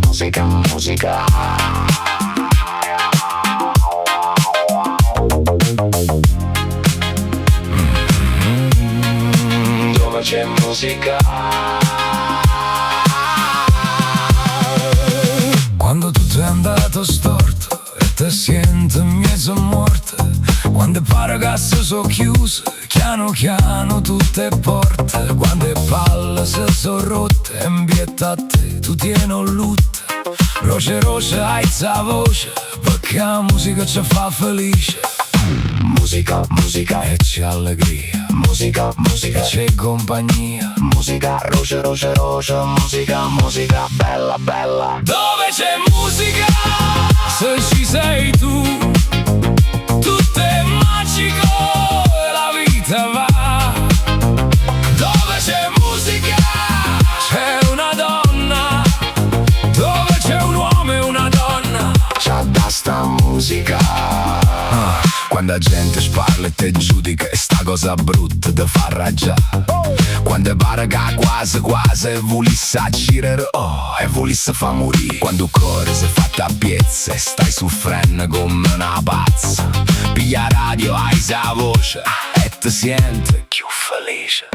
Musica, musica. Dove c'è musica. Quando tutto è andato storto e te siente miezo muorto, quando pare che si sono chiuse, chiano chiano tutte 'e porte, quando 'e palle si sono rotte e 'mpietto a te tu tieni 'o lutto, roce roce aiza 'a voce, pecché 'a musica ce fa felice. Musica, musica, E c'è allegria, musica, musica, e c'è compagnia. Musica, roce, roce, roce, musica, musica, bella, bella. Dove c'è musica, se ci sei tu, tutto è magico e la vita va. Dove c'è musica, c'è una donna. Dove c'è un uomo e una donna. C'ha da sta musica. Ah, quando 'a gente sparla e te giudica e sta cosa brutta te fa arraggià. Quando pare che quasi quasi vulisse accirere, oh, e vulisse fa morì. Quando 'o core si è fatto a piezze e stai soffrendo come una pazza. Piglia 'a radio, aisa 'a voce e ti sienti cchiù felice.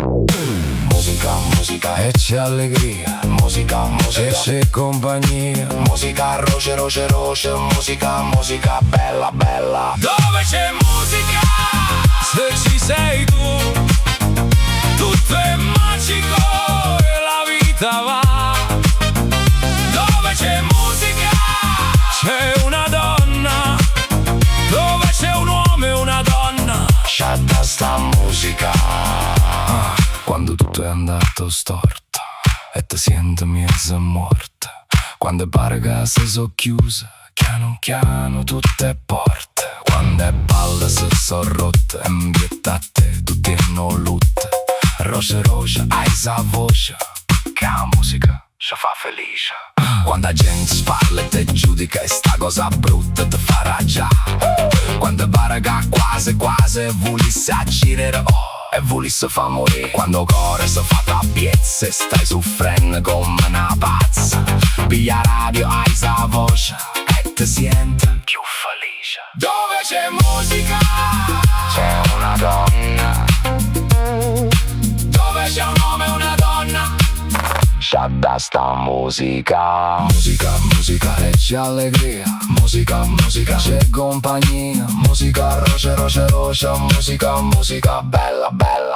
Musica, musica, E c'è allegria, musica, e musica, c'è compagnia. Musica, roce, roce, roce, musica, musica, bella, bella. Dove c'è musica, se ci sei tu, tutto è magico e la vita va. Dove c'è musica, c'è una donna. Dove c'è un uomo e una donna. C'ha da sta musica. Ah, quando tutto è andato storto e ti sienti miezo muorto, quando pare che si sono chiuse chiano chiano tutte 'e porte, quando 'e palle si sono rotte e 'mpietto a te tu tieni 'o lutto, roce roce aisa 'a voce, che 'a musica ci fa felice. Quando 'a gente sparla e te giudica e sta cosa brutta te fa arraggià. Quando pare che quasi quasi vulisse accirere, oh, e vulisse fa morì. Quando 'o core si fa a piezze e stai soffrendo come una pazza. Piglia 'a radio, aisa 'a voce e ti sienti cchiù felice. Dove c'è musica, C'è una donna. Dove c'è un uomo e una donna. C'ha da sta musica. Musica, musica e c'è allegria. Musica, musica, c'è compagnia. Musica, roce, roce, roce. Musica, musica, bella, bella.